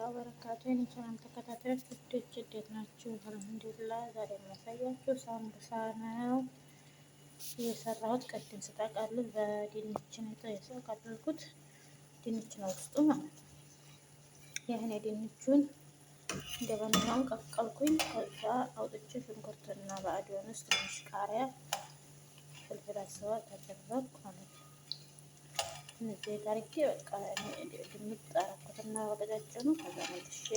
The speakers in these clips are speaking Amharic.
ወበረካቱ። የኔ ቻናል ተከታታዮች ውዶች እንዴት ናችሁ? አልሐምዱሊላህ። ዛሬ የማሳያችሁ ሳምቡሳ ነው የሰራሁት። ቅድም ስጠቀልል በድንች ነው የጠቀለልኩት። ድንች ነው ውስጡ ማለት ነው። ያህኔ ድንቹን እንደማንኛውም ቀቀልኩኝ። ከዛ አውጥቼ ሽንኩርትና በአዶንስ ትንሽ ቃሪያ፣ ፍልፍል አስዋት አደረግኩ ማለት ነው። እነዚህ አድርጌ በቃ ድምጥ አደረኩትና በቀጫጭኑ ከዛ መልሼ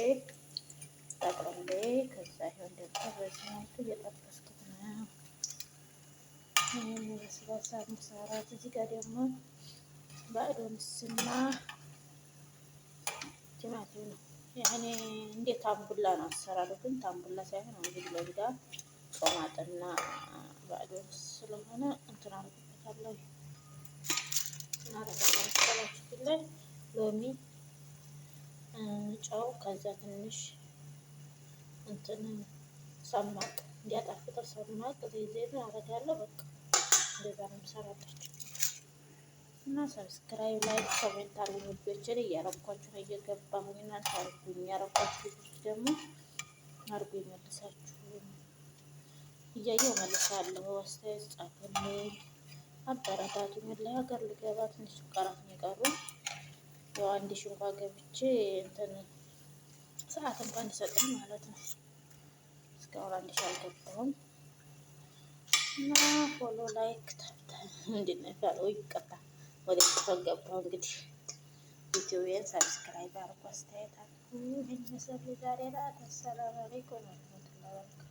ጠቅልሌ ከዛ ይኸው እንደዚህ በዚህ መልኩ እየጠበስኩት ነው። ይህን ይመስላል ሳምቡሳ እራት። እዚህ ጋር ደግሞ ባዶንስና ቲማቲም ነው። ያኔ እንደ ታምቡላ ነው አሰራሩ፣ ግን ታምቡላ ሳይሆን እንግዲህ ለጋ ጦማጥና ባዶንስ ስለሆነ እንትን አደርግበታለሁ እናደርጋለን መሰላችሁ ላይ ሎሚ፣ ጨው፣ ከዛ ትንሽ እንትን ሰማቅ እንዲያጣፍጠው ሰማቅ ዘይት አደርጋለሁ። በቃ እንደዛ ነው የምሰራላችሁ። እና subscribe፣ like፣ comment አድርጉኝ ውዶችን። እያረኳችሁ ነው እየገባሁኝ፣ እናንተ አድርጉኝ። ያረኳችሁ ልጆች ደግሞ አድርጉ ይመልሳችሁ። እያየሁ መልሳለሁ። አስተያየት ጻፉልኝ፣ አበረታቱኝ። ለሀገር ልገባ ትንሽ ቀራት ነው የቀሩ። ያው 1000 እንኳ ገብቼ እንትን ሰዓት እንኳን እንዲሰጠኝ ማለት ነው። እስካሁን 1000 አልገባሁም። እና follow፣ like ምንድን ነው የሚባለው? ይቅርታ ወደ ገባሁ። እንግዲህ ዩቲዩብን subscribe አድርጉ፣ አስተያየት አድርጉ። ይህን ይመስላል የዛሬ እራት። አሰላሙ አለይኩም ወረህመቱላሂ ወበረካቱ።